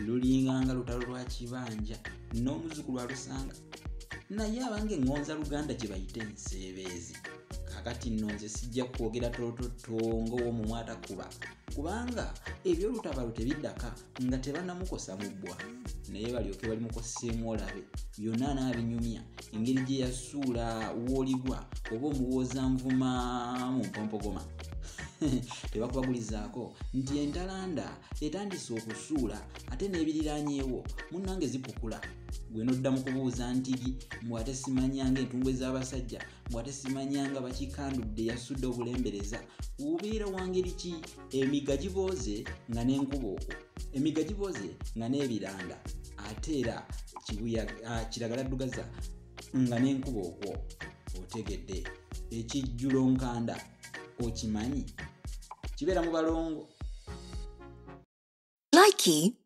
Lulinganga lutalo lwa kibanja n'omuzzukulu alusanga. Naye abange eŋŋonza Luganda gye bayita enseebeezi. Kaakati nno nze sijja kwogera tolototto ng'ow'omumwa atakuba, kubanga eby'olutabalo tebiddaka nga tebannamukosa mu bbwa. Naye balyoke balimukoseemu olabe byonna anaabinyumya, engeri gye yasuula w'oligwa oba omuwoozanvuma mu mpompogoma. Tebakubagulizaako nti entalanda etandise okusuula ate n'ebiriraanyeewo munnange zipukula. Gwe n'odda mu kubuuza ntigi mbu ate simanyanga entumbwe z'abasajja, mbu ate simanyanga bakikandudde yasudde obulembereza. Obeera wa ngeri ki? Emigga gibooze nga n'enkuba okwo, emigga gibooze nga n'ebiranda, ate era kiragala ddugaza nga n'enkuba okwo. Otegedde ekijjulo nkanda okimanyi kibeera mu balongo. Likey.